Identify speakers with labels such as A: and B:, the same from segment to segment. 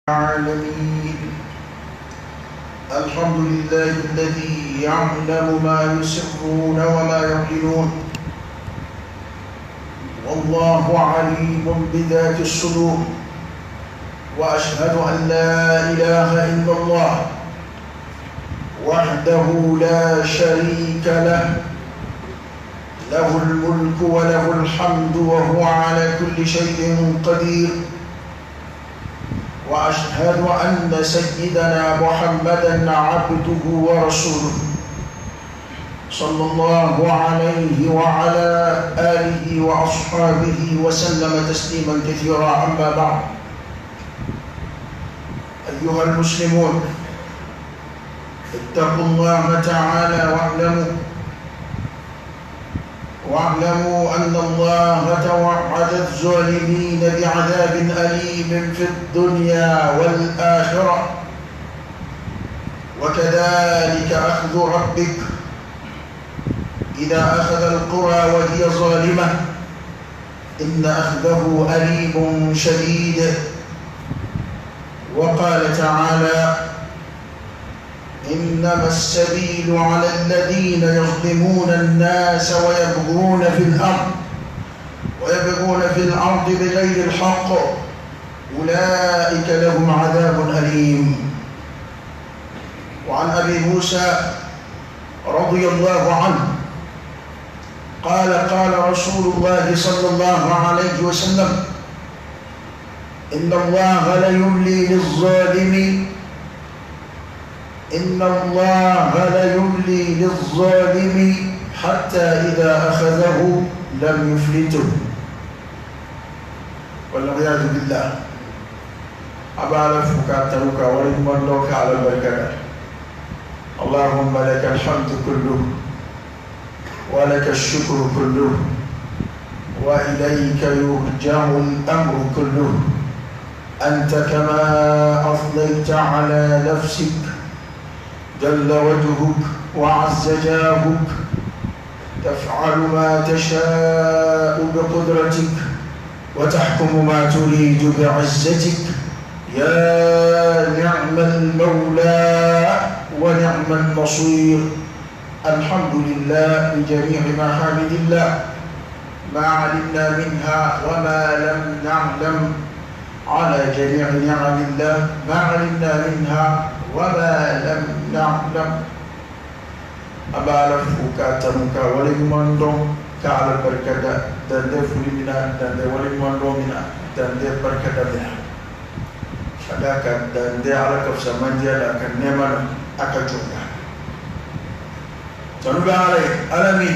A: العالمين. الحمد لله الذي يعلم ما يسرون وما يعلنون، والله عليم بذات الصدور. وأشهد أن لا إله إلا الله وحده لا شريك له، له الملك وله الحمد وهو على كل شيء قدير. وأشهد أن سيدنا محمدا عبده ورسوله صلى الله عليه وعلى آله وأصحابه وسلم تسليما كثيرا. أما بعد، أيها المسلمون، اتقوا الله تعالى واعلموا أن الله توعد الظالمين بعذاب أليم في الدنيا والآخرة، وكذلك أخذ ربك إذا أخذ القرى وهي ظالمة، إن أخذه أليم شديد. وقال تعالى: إنما السبيل على الذين يظلمون الناس ويبغون في الأرض بغير الحق، أولئك لهم عذاب أليم. وعن أبي موسى رضي الله عنه قال: قال رسول الله صلى الله عليه وسلم: إن الله ليملي للظالم حتى إذا أخذه لم يفلته، والعياذ بالله. أبا فك ترك ولمن على البركة. اللهم لك الحمد كله، ولك الشكر كله، وإليك يرجع الأمر كله. أنت كما أثنيت على نفسك، جل وجهك وعز جاهك، تفعل ما تشاء بقدرتك وتحكم ما تريد بعزتك. يا نعم المولى ونعم النصير. الحمد لله بجميع محامد الله، ما علمنا منها وما لم نعلم، على جميع نعم الله ما علمنا منها وما لم نعلم. أبا لفوكا تنوكا ولمن كعلى البركة دند فلمنا دند ولمن منا دند بركة منا فذاك دند على كف سمانجا لكن نعمل أكجونا تنوبة علي ألمي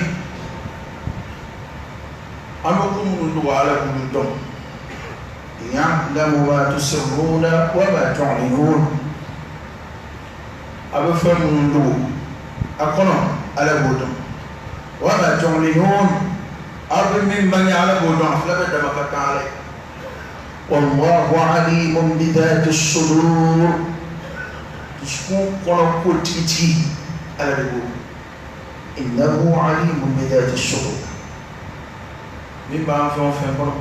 A: أمكم من على كل يعلم ما تسرون وما تعلنون. أبو فهم أقول على بودم وما تعلنون أبو من بني على بودم فلا بد ما عليه. والله عليم بذات الصدور. تسكون قلوب تيتي على بودم، إنه عليم بذات الصدور. مما فهم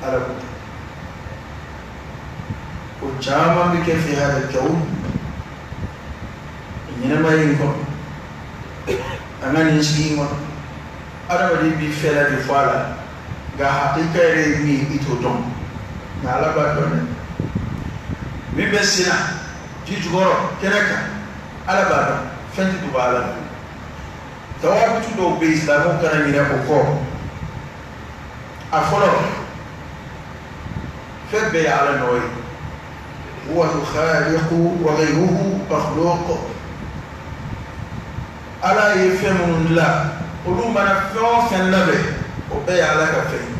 A: على بودم وجامع بك في هذا الكون. إنما ينكر أنا نسيم أنا بدي بفعل بفعل حقيقة رمي إتودم نعلا بعدون من بسنا جيجورو كنكا على بعدون فنت دبالة توابت دو بيز لا ممكن أن ينبوكو أفضل فبي على نوي هو الخالق وغيره مخلوق. ألا يفهم لا ولو ما نفهم فين لبه وبي على كفين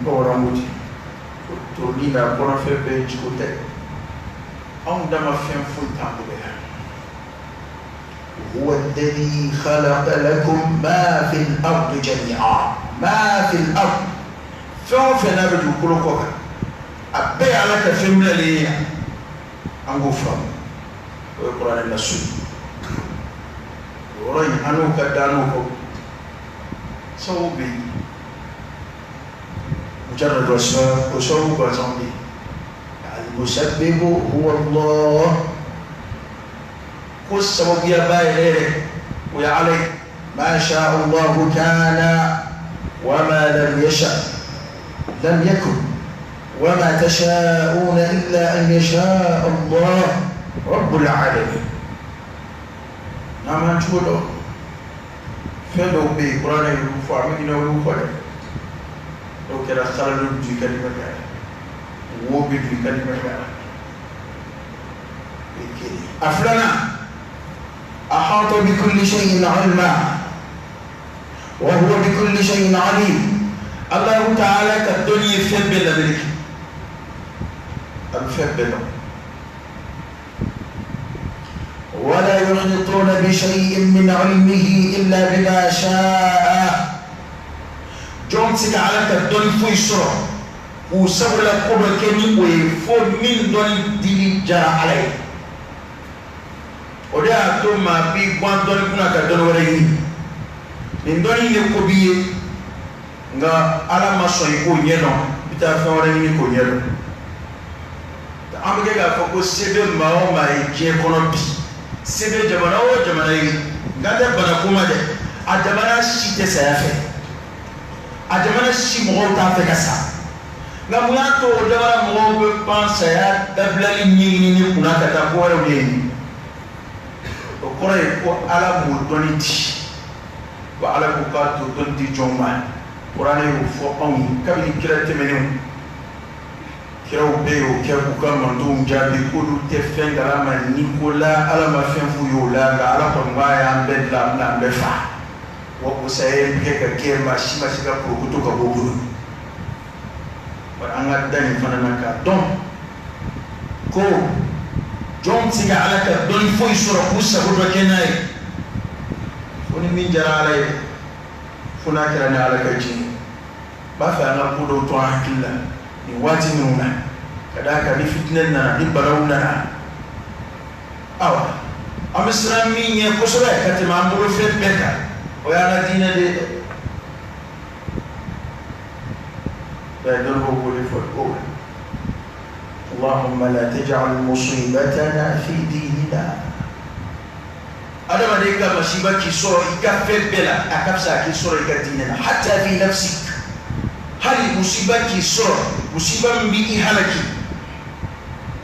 A: أورامودي تولينا كنا في بيج كوتة أم دم فين فوت تامبلها. هو الذي خلق لكم ما في الأرض جميعا. ما في الأرض فين فين أبدو كل كوكا أبي على كفين لي أنغوفرام ويقرأ النسوي ورأي أنو كدانو سوبي Mujarrad asbab o sababu gansan bɛ yen. Al-musabbibu huwa Allah. Ko sababuya b'a yɛrɛ yɛrɛ o ye Ala ye. Ma sha Allahu kana wa ma lam yasha lam yakun wa ma tasha'una illa an yasha Allah rabbul alamin. N'an m'an cogo dɔn fɛn dɔw bɛ yen kuranɛ y'olu fɔ a bɛ ɲinɛ olu kɔ dɛ. N'o kɛra sarali bɛ don i ka limaniya la, wo bɛ don i ka limaniya la. O ye kelen ye. A filanan, ahata bi kulli shay'in ilma wa huwa bi kulli shay'in alim. Allahu ta'ala ka dɔnni ye fɛn bɛɛ lamɛnni kɛ, a bɛ fɛn bɛɛ dɔn. ولا يحيطون بشيء من علمه إلا بما شاء. Jɔn tɛ se ka Ala ka dɔnni foyi sɔrɔ k'u sabula ko dɔ kɛ ni o ye fo min dɔnni dili diyara Ala ye. O de y'a to maa b'i guwan dɔnni kunna ka dɔnni wɛrɛ ɲini. Nin dɔnni in de ko b'i ye, nka Ala ma sɔn i k'o ɲɛdɔn, i bɛ taa fɛn wɛrɛ ɲini k'o ɲɛdɔn. An bɛ kɛ k'a fɔ ko se bɛ maa o maa ye diɲɛ kɔnɔ bi, se bɛ jamana o jamana ye, nka tɛ bana ko ma dɛ, a jamana si tɛ saya fɛ, a jamana si mɔgɔw t'a fɛ ka sa. Nka mun y'a to o jamana mɔgɔw bɛ pan saya dabilali ɲɛɲinini kunna ka taa ko wɛrɛw ɲɛɲini? O kɔrɔ ye ko Ala m'o dɔnni di, wa Ala ko k'a t'o dɔnni di jɔnw ma. Kuranɛ y'o fɔ anw ye kabini kira tɛmɛnenw. Kiraw bɛɛ y'o kɛ k'u ka mantonw jaabi k'olu tɛ fɛn kalama ni ko la, Ala ma fɛn f'u ye o la, nka Ala kɔni b'a y'an bɛɛ dilan, a bɛna an bɛɛ fa. Wa o saya in bɛ kɛ ka kɛ maa si ma se ka korokoto ka bɔ o bolo. Bari an ka da nin fana na k'a dɔn ko jɔn tɛ se ka Ala ka dɔnni foyi sɔrɔ k'u sago dɔ kɛ n'a ye fo ni min diyara Ala ye, fo n'a kɛra ni Ala ka diɲɛ ye. N b'a fɛ an ka ko dɔw to an hakili la nin waati minnu na, ka d'a kan ni fitinɛ nana, ni balawu nana, awa an bɛ siran min ɲɛ kosɛbɛ ka tɛmɛ an bolo fɛn bɛɛ kan, o y'an ka diinɛ de ye dɛ. Bɛɛ dɔnnibaaw b'o de fɔ o la. Allahumma la taj'al musibatana fi dinina. Adamaden ka masiba k'i sɔrɔ i ka fɛn bɛɛ la, a ka fisa a k'i sɔrɔ i ka diinɛ na. Hatta fi nafsik. Hali musiba k'i sɔrɔ, musiba min b'i halaki,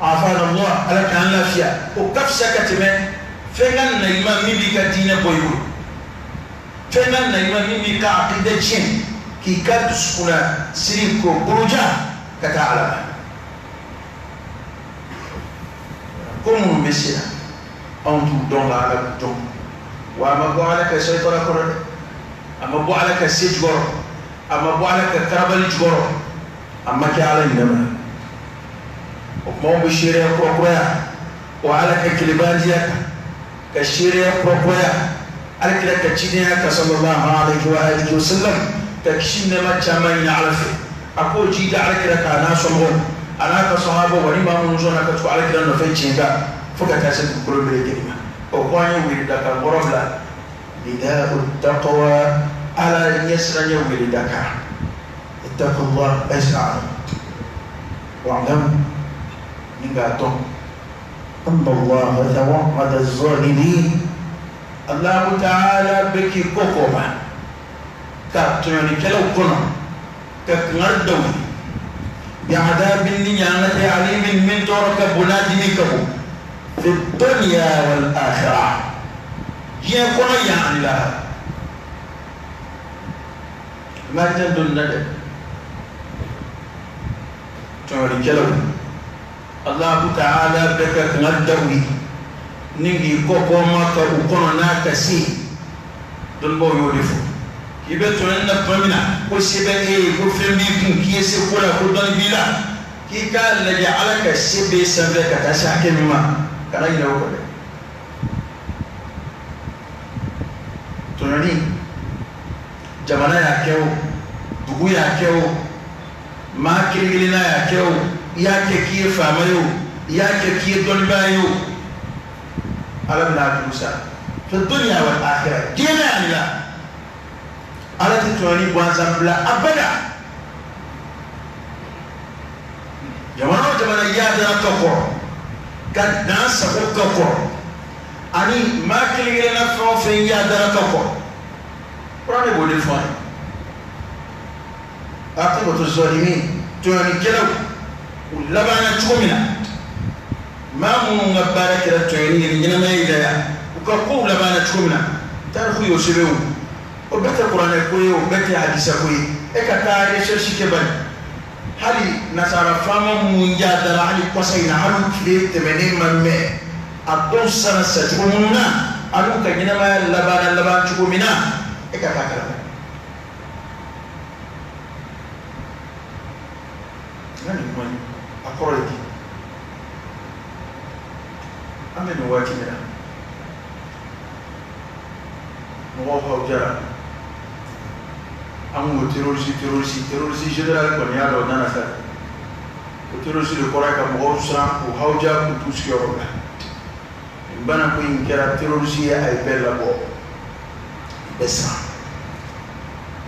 A: afana Allah, Ala k'an lafiya, o ka fisa ka tɛmɛ fɛn ka na i ma min b'i ka diinɛ bɔ i bolo, fɛn ka na i ma min b'i ka akida tiɲɛ, k'i ka dusukunna siri k'o boloja ka taa Ala ma. Ko minnu bɛ se na, anw t'u dɔn nka Ala b'u dɔn. Wa a ma bɔ Ala ka sɛtara kɔrɔ dɛ, a ma bɔ Ala ka se jukɔrɔ, a ma bɔ Ala ka karabali jukɔrɔ, a ma kɛ Ala ɲinɛ ma. O tuma anw bɛ seereya kurakuraya o Ala ka kelebandiya kan, ka seereya kurakuraya Ala kira ka cidenya kan sallallahu alaihi wa alihi wa sallam, ka kisi nɛɛma caman ɲini Ala fɛ. A k'o ji da Ala kira kan, a n'a somɔgɔw, a n'a ka sahabaw, ani maa minnu sɔnna ka tugu Ala kira nɔfɛ tiɲɛ kan fo ka taa se dugukolo melekeli ma. O ko an ye weleda kan kɔrɔ bila nida'u taqwa, Ala ɲɛsiranɲɛ weleda kan. Ittaqullah as'al wa'lam, ni k'a dɔn anna Allah tawa'ada az-zalimin. Allahu ta'ala bɛ k'i kɔ kɔ ma ka tɔɲɔnikɛlaw kɔnɔ ka kangari da u ye bi'adabin ni ɲangata alimin min tɔɔrɔ ka bon n'a dimi ka bon fi dunya wal akhirah, diɲɛ kɔnɔ yan ani lahara. Ma tɛ don na dɛ, tɔɲɔnikɛlaw Allahu ta'ala bɛ ka kangari da u ye ni k'i kɔ kɔ ma ka u kɔnɔ n'a ka se. Dɔnnibaaw y'o de fɔ k'i bɛ tɔɲɔni na tuma min na ko se bɛ e ye, ko fɛn b'i kun, k'i ye se ko la, ko dɔnni b'i la, k'i k'a lajɛ Ala ka se b'e sanfɛ ka taa se hakɛ min ma, kana ɲinɛ o kɔ dɛ. Tɔɲɔni, jamana y'a kɛ o, dugu y'a kɛ o, maa kelen kelenna y'a kɛ o, i y'a kɛ k'i ye faama ye o, i y'a kɛ k'i ye dɔnnibaa ye o, Ala bɛna a juru sara fi dunya wal akhirah, diɲɛ na ani lahara. Ala tɛ tɔɲɔni gansan bila abada. Jamana o jamana yaadara ka kɔrɔ ka dan sago ka kɔrɔ ani maa kelen kelenna fɛn o fɛn yaadara ka kɔrɔ kuranɛ b'o de fɔ an ye. Aqibatu zalimin, tɔɲɔnikɛlaw u labanna cogo min na, maa minnu ka baara kɛra tɔɲɔni ye ni ɲɛnamaya in na yan, u ka kow labanna cogo min na, tariku y'o sɛbɛn. O bɛɛ tɛ kuranɛ ko ye, o bɛɛ tɛ hadisa ko ye. E ka taa recherche kɛ bani, hali nasara faama minnu yaadara hali kɔsa in na, hali u tile tɛmɛnen ma mɛn, a dɔw sara sacogo minnu na ani u ka ɲɛnamaya labanna laban cogo min na, e ka taa kalan. N ka nin kuma in, a kɔrɔ ye di? An bɛ nin waati min na, mɔgɔw hawujara, an ko terroriste, terroriste, terroriste général kɔni y'a dɔn o nana sa. O terroriste de kɔrɔ ye ka mɔgɔw siran k'u hawuja k'u t'u sigiyɔrɔ la. Nin bana ko in kɛra terroriste ye, a ye bɛɛ labɔ, bɛɛ siran.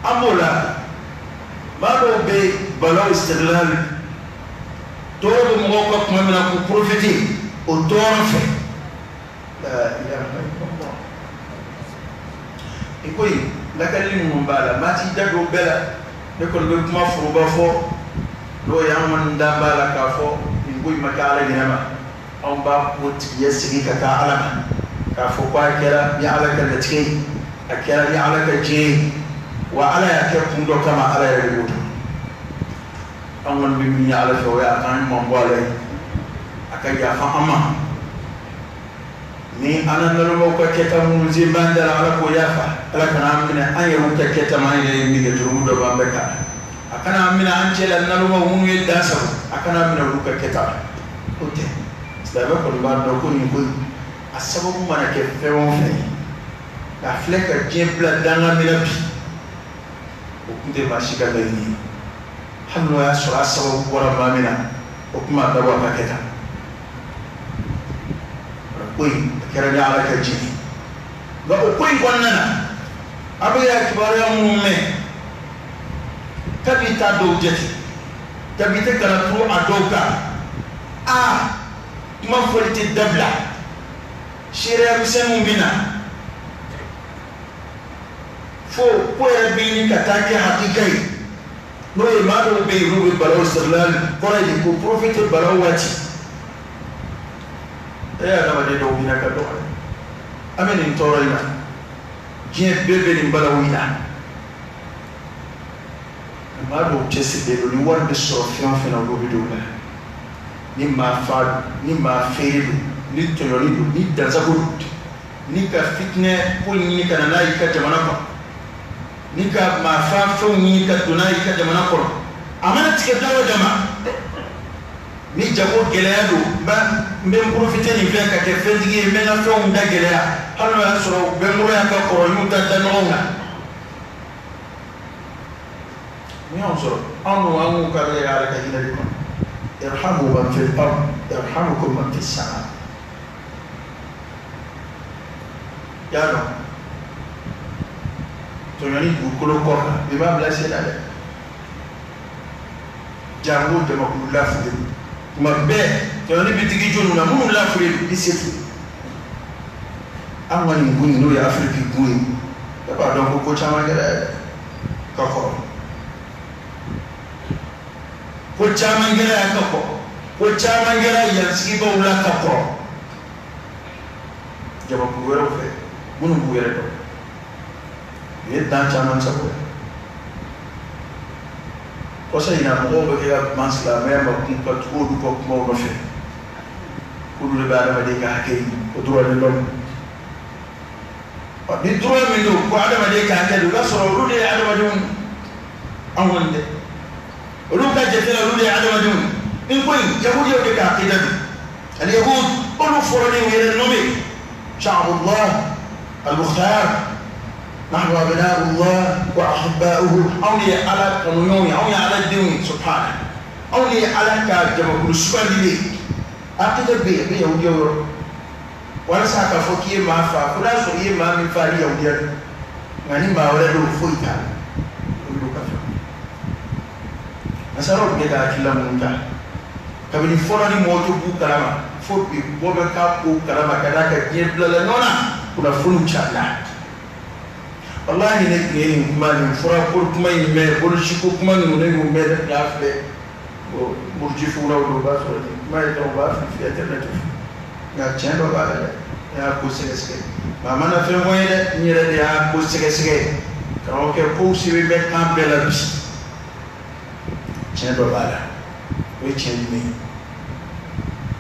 A: An b'o la, maa dɔw bɛ balaw istiglal, tɔɔrɔ bɛ mɔgɔw ka tuma min na k'u profiter o tɔɔrɔ fɛ. La ilaha illallah. I ko in lakalili minnu b'a la, maa t'i da don bɛɛ la. Ne kɔni bɛ kuma foroba fɔ, n'o ye an kɔni da b'a la k'a fɔ nin ko in ma kɛ Ala ɲinɛ ma. Anw b'a ko tigiya segin ka taa Ala ma k'a fɔ ko a kɛra ni Ala ka latigɛ ye, a kɛra ni Ala ka diɲɛ ye, wa Ala y'a kɛ kun dɔ kama, Ala yɛrɛ de b'o dɔn. An kɔni bɛ min ɲini Ala fɛ, o ye a k'an ɲuman bɔ a la ye, a ka yafa an ma. Ni an na nalomaw ka kɛta minnu sen b'an da la, Ala k'o yafa. Ala kana an minɛ an yɛrɛw ka kɛta ma, an yɛrɛ ye min kɛ, jurumu dɔ b'an bɛɛ kan. A kana an minɛ an cɛ la nalomaw minnu ye dan sago, a kana an minɛ olu ka kɛta la. O tɛ silamɛ kɔni b'a dɔn ko nin ko in a sababu mana kɛ fɛn o fɛn ye, k'a filɛ ka diɲɛ bila danga min na bi, o tun tɛ maa si ka laɲini ye. Hali n'o y'a sɔrɔ a sababu bɔra maa min na, o tun b'a dabɔ a ka kɛ tan. Ko in a kɛra ni Ala ka diɲɛ ye. Nka o ko in kɔnɔna na, a bɛ ka kibaruya minnu mɛn, kabi t'a dɔw jate, kabi tɛ kana turu a dɔw kan, aa kuma fɔli tɛ dabila. Seereya misɛnninw bɛ na fo ko yɛrɛ bɛ ɲini ka taa kɛ hakika ye, n'o ye maa dɔw bɛ yen, olu bɛ balaw sirila, kɔrɔ ye de ko profiter balaw waati. E adamaden dɔw hinɛ ka dɔgɔ dɛ. An bɛ nin tɔɔrɔ in na, diɲɛ bɛɛ bɛ nin balaw in na. Maa dɔw cɛsirilen don, ni wari bɛ sɔrɔ fɛn o fɛn na, olu bɛ don o la. Ni maa fa don, ni maa feere don, ni tɔɲɔni don, ni dansago don, ni ka fitinɛ ko ɲini ka na n'a y'i ka jamana kɔnɔ, ni ka maa fa fɛnw ɲini ka don n'a y'i ka jamana kɔnɔ, a mana tigɛ da o da ma, ni jago gɛlɛya don, n bɛ n profiter nin fɛn ka kɛ fɛntigi ye, n bɛ n ka fɛnw da gɛlɛya, hali n'o y'a sɔrɔ u bɛ n bolo yan ka kɔrɔ, n y'u ta da ɲɔgɔn kan. Mun y'anw sɔrɔ? Anw dun, an k'u ka bɛ Ala ka hinɛ de kɔnɔ. Irhamu man fil ard yarhamukum man fis sama. Y'a dɔn tɔɲɔni dugukolo kɔ kan, bi b'a bila sen na dɛ. Jango jamakulu lafulen don, tuma bɛɛ tɔɲɔni bɛ digi jɔnw na, minnu lafulen don, i se t'u. An ka nin gun in, n'o ye Afiriki gun ye, e b'a dɔn ko ko caman kɛra ka kɔrɔ, ko caman kɛra yan ka kɔrɔ, ko caman kɛra yan sigibaw la ka kɔrɔ, jamakulu wɛrɛw fɛ minnu b'u yɛrɛ dɔn, u ye dan caman sago. Kɔsa in na, mɔgɔw bɛ kɛ ka kuma silamɛya ma kun ka tugu olu ka kumaw nɔfɛ, k'olu de bɛ adamaden ka hakɛ ɲini, o droit de l'homme. Ni droit min don ko adamaden ka hakɛ don, i b'a sɔrɔ olu de ye adamadenw, anw kɔni tɛ. Olu ka jate la, olu de ye adamadenw. Nin ko in, yahudiyaw de ka akida don. Al-yahud, olu fɔlɔ de y'u yɛrɛ nommé sha'abullah al-mukhtar, nahnu abna'ullah wa ahibba'uhu. Anw de ye Ala kanuɲɔgɔnw ye, anw ye Ala denw ye, subhana. Anw de ye Ala ka jamakulu sugandilen ye. Akida bɛ yen, a bɛ yahudiyaw yɔrɔ. Walasa k'a fɔ k'i ye maa fa, fo n'a sɔrɔ i ye maa min fa ni yahudiya don, nka ni maa wɛrɛ don, foyi t'a la. Olu ka fa nasaraw bɛ ka hakilila minnu ta, Kabini fɔlɔ ni mɔgɔw tɛ b'u kalama fo bi bɔ bɛ k'a ko kalama ka d'a kan diɲɛ bilala ɲɔgɔn na kunnafoniw cayala. Walahi ne tun ye nin kuma nin fura ko kuma in mɛn bolociko kuma ninnu ne y'o mɛn ne tun y'a filɛ muruji fugulaw don o b'a sɔrɔ nin kuma ye dɔrɔn u b'a fili fili internet fɛ nka tiɲɛ dɔ b'a la dɛ ne y'a ko sɛgɛsɛgɛ maa mana fɛn fɔ n ye dɛ n yɛrɛ de y'a ko sɛgɛsɛgɛ karamɔgɔkɛ kow sɛbɛn bɛ kan bɛɛ la bi tiɲɛ dɔ b'a la o ye tiɲɛ jumɛn ye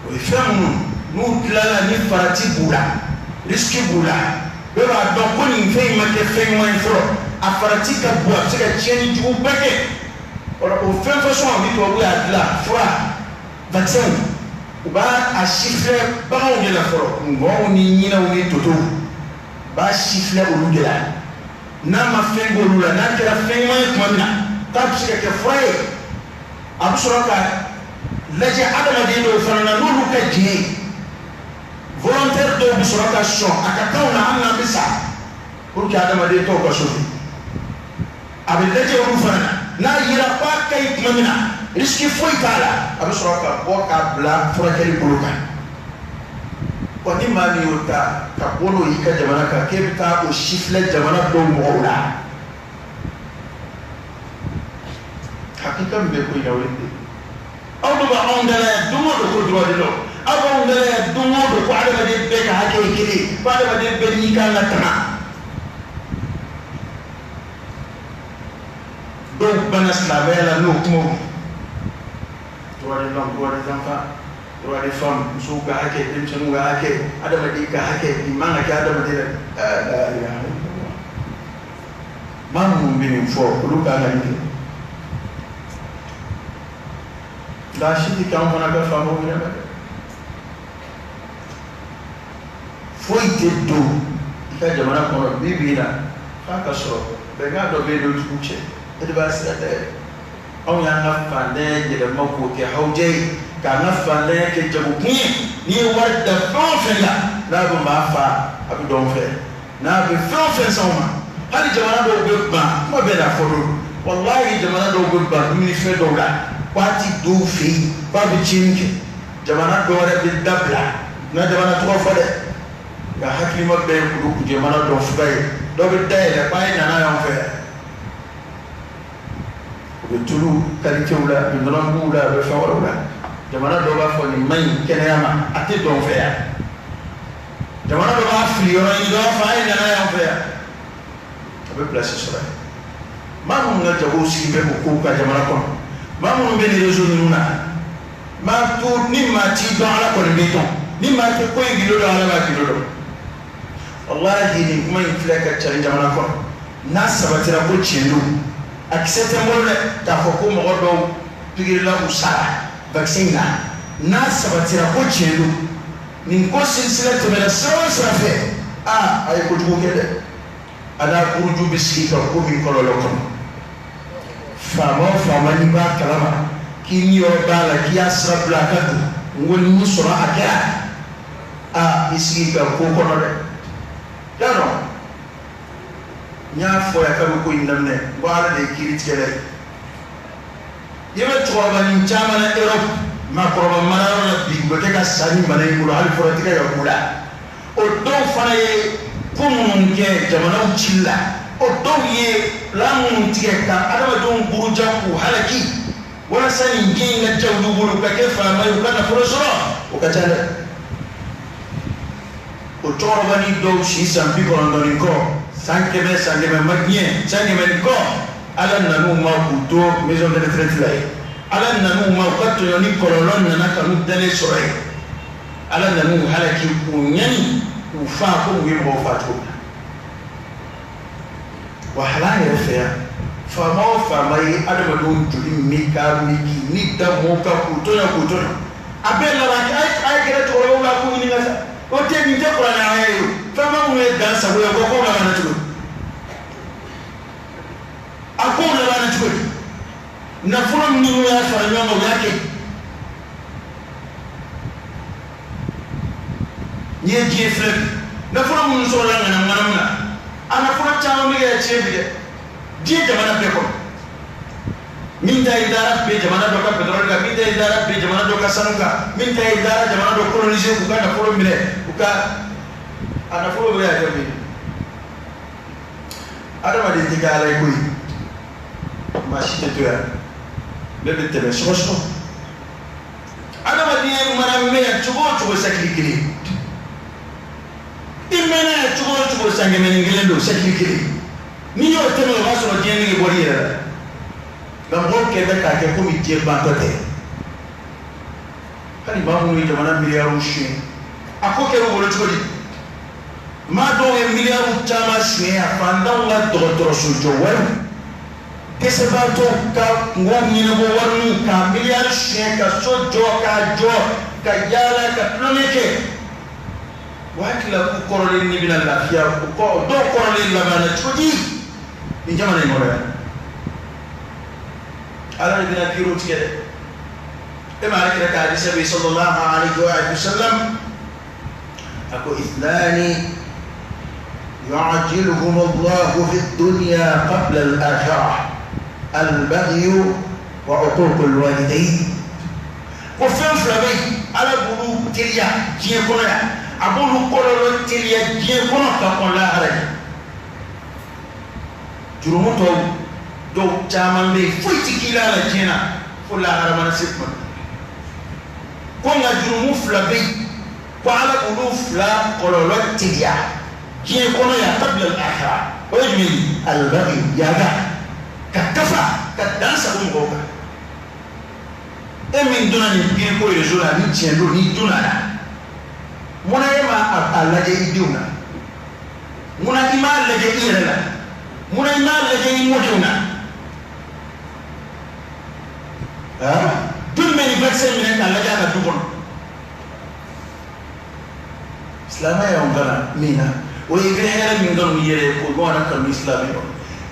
A: o ye fɛn minnu n'u dilanna ni farati b'u la risque b'u la bɛɛ b'a dɔn ko nin fɛn in ma kɛ fɛn ɲuman ye fɔlɔ a farati ka bon a bɛ se ka tiɲɛni jugu bɛɛ kɛ o la o fɛn fasɔn ni tubabu y'a dilan fura vaccin u b'a a sifilɛ baganw de la fɔlɔ ngɔnw ni ɲinɛw ni totow u b'a sifilɛ olu de la n'a ma fɛn k'olu la n'a kɛra fɛn ɲuman ye tuma min na k'a bɛ se ka kɛ fura ye a bɛ sɔrɔ ka lajɛ adamaden dɔw fana na n'olu ka diɲɛ ye volontaire dɔw bɛ sɔrɔ ka sɔn a ka kanw na hali n'an bɛ sa pour que adamaden tɔw ka sauver a bɛ lajɛ olu fana na n'a yera k'a ka ɲi tuma min na risque foyi t'a la a bɛ sɔrɔ ka bɔ k'a bila furakɛli bolo kan wa ni maa min y'o ta ka bɔ n'o y'i ka jamana kan k'e bɛ taa o sifilɛ jamana dɔw mɔgɔw la hakika min bɛ ko in na o ye nin de ye aw bɛ anw dala yan don o don ko droit de l'homme aw b'anw dala yan don o don ko adamaden bɛɛ ka hakɛ ye kelen ye ko adamaden bɛɛ n'i kan ka tanga dɔw banna silamɛya la n'o kumaw ye droit de l'homme droit des enfants droit des femmes musow ka hakɛ denmisɛnninw ka hakɛ adamaden ka hakɛ nin man ka kɛ adamaden la la ilaha illallah maa minnu bɛ nin fɔ olu kan ka nin kɛ nka a si tɛ k'an fana ka faamaw yɛrɛ la dɛ foyi tɛ don i ka jamana kɔnɔ bi bi in na f'a ka sɔrɔ bɛnkan dɔ bɛ yen n'o tigiw cɛ e de b'a sira dayɛlɛ anw y'an ka faantanya yɛlɛma k'o kɛ hawujɛ ye k'an ka faantanya kɛ jagokun ye n'i ye wari da fɛn o fɛn la n'a bɛ maa fa a bɛ dɔn fɛ n'a bɛ fɛn o fɛn s'anw ma hali jamana dɔw bɛ ban kuma bɛɛ n'a fɔ don walahi jamana dɔw bɛ ban dumunifɛn dɔw la k'a ti dɔw fɛ yen k'a bɛ tiɲɛni kɛ jamana dɔw wɛrɛ bɛ dabila n ka jamana tɔgɔ fɔ dɛ nka hakilima bɛɛ ye kulu kujɛmana dɔn fuga ye dɔ bɛ dayɛlɛ k'a ye nana y'an fɛ yan u bɛ tulu kalitew la a bɛ nɔnɔmuguw la a bɛ fɛn wɛrɛw la jamana dɔw b'a fɔ nin man ɲi kɛnɛya ma a tɛ dɔn fɛ yan jamana dɔ b'a fili yɔrɔ ɲini dɔ b'a fɔ a ye nana y'an fɛ yan a bɛ pilasi sɔrɔ yen maa minnu ka jagow sigi bɛ o kow kan jamana kɔnɔ maa minnu bɛ nin réseau ninnu na maa to ni maa t'i dɔn ala kɔni b'i dɔn ni maa tɛ ko in gindo dɔn ala b'a gindo dɔn walahi nin kuma in filɛ ka cari jamana kɔnɔ n'a sabatira ko tiɲɛ don a kisɛ tɛ n bolo dɛ k'a fɔ ko mɔgɔ dɔw pikirila u sara vaccin na n'a sabatira ko tiɲɛ don nin ko silsila tɛmɛna sira o sira fɛ aa a ye kojugu kɛ dɛ a n'a buruju bɛ sigi ka ko min kɔlɔlɔ kɔnɔ faama o faama n'i b'a kalama k'i niyɔrɔ b'a la k'i y'a sira bila a ka don n ko ni sɔrɔ a kɛra aa i sigi ka ko kɔnɔ dɛ y'a dɔn n y'a fɔ yan kabi ko in daminɛ n ko ala de ye kiiri tigɛla ye i bɛ cɛkɔrɔbanin caman na Europe maakɔrɔba marayɔrɔ la bi u bɛ kɛ ka sa ni bana in bolo hali fura tɛ kɛ ka k'u la o dɔw fana ye ko minnu kɛ jamanaw cili la o dɔw ye plan minnu tigɛ ka adamadenw buruja k'u halaki walasa nin diɲɛ in ka diya olu bolo u ka kɛ faama ye u ka nafolo sɔrɔ o ka ca dɛ o cɛkɔrɔbanin dɔw si san 90 ni kɔ san 100 san 100 ma diɲɛ san 100 ni kɔ ala nan'u ma k'u to maison de retraite la yen ala nan'u ma u ka tɔɲɔni kɔlɔlɔ nana ka n'u dalen sɔrɔ yen ala nan'u halaki k'u ɲani k'u fa komi u ye mɔgɔw fa cogo min na wa hali an yɛrɛ fɛ yan faama o faama ye adamadenw joli min k'a min k'i ni da mɔgɔw kan k'u tɔɲɔ k'u tɔɲɔ a bɛɛ laban a ye gɛrɛ cɛkɔrɔbaw la k'u ɲininka sa o tɛ nin tɛ kuranɛ aya ye o faama minnu ye dan sago ye ko kow labanna cogo di a kow labanna cogo di nafolo minnu y'a fara ɲɔgɔn kan u y'a kɛ n'i ye diɲɛ filɛ bi nafolo minnu sɔrɔla ŋanamu ŋanamu na a nafolo caman bɛ kɛ tiɲɛ bi dɛ diɲɛ jamana bɛɛ kɔnɔ n Min ta ye dara bɛ jamana dɔ ka pétrole kan, min ta ye dara bɛ jamana dɔ ka sanu kan, min ta ye dara jamana dɔ coloniser k'u ka nafolo minɛ, u ka a nafolo bɛ y'a kɛ min ye. Adamaden tɛ kɛ ala ye koyi, maa si tɛ to yan, bɛɛ bɛ tɛmɛ sɔgɔsɔgɔ. Adamaden mana mɛn yan cogo o cogo sɛkili kelen, i mɛnna yan cogo o cogo san 101 don sɛkili kelen, n'i y'o tɛmɛ o b'a sɔrɔ diɲɛ nege bɔr'i yɛrɛ la. Nka mɔgɔw kɛ bɛ k'a kɛ komi diɲɛ bantɔ tɛ. Hali maa minnu ye jamana miliyariw suɲɛ, a ko kɛra u bolo cogo di? Maa dɔw ye miliyariw caman suɲɛ a fantanw ka dɔgɔtɔrɔso jɔ wariw, dɛsɛbaatɔw ka kungo ɲɛnabɔ wariw, ka miliyari suɲɛ ka so jɔ k'a jɔ ka yaala ka tulonkɛ kɛ. U hakili la k'u kɔrɔlen ni bɛna lafiya, u kɔ dɔw kɔrɔlen labanna cogo di nin jamana in kɔnɔ yan? Ala de bɛna kiiriw tigɛ dɛ. E ma ala kira ka hadisa bɛ sallallahu alaihi wa sallam, a ko ithnani yu'ajjiluhum Allahu fi dunya qabla al-akhirah al-baghyu wa uquq al-walidayn. Ko fɛn fila bɛ yen, ala b'olu teliya diɲɛ kɔnɔ yan, a b'olu kɔlɔlɔ teliya diɲɛ kɔnɔ ka kɔn lahara ɲɛ. Jurumu tɔw dɔw caman bɛ yen foyi ti k'i la la diɲɛ na fo lahara mana se tuma. Ko nka jurumu fila bɛ yen, ko ala b'olu fila kɔlɔlɔ teliya diɲɛ kɔnɔ yan qabla al-akhirah. O ye jumɛn ye? Al-baghi, yaga, ka kafa, ka dan sago mɔgɔw kan. E min donna nin pikiri ko réseau la ni tiɲɛ don, n'i donna a la, munna e ma a lajɛ i denw na? Munna i m'a lajɛ i yɛrɛ la? Munna i m'a lajɛ i mɔdenw na? Joli bɛ nin vaccin minɛ k'a lajɛ a ka du kɔnɔ? Silamɛya y'anw kalan min na, o ye i bɛ hɛrɛ min kanu i yɛrɛ ye k'o ɲɔgɔnna kanu i silamɛ kɔnɔ,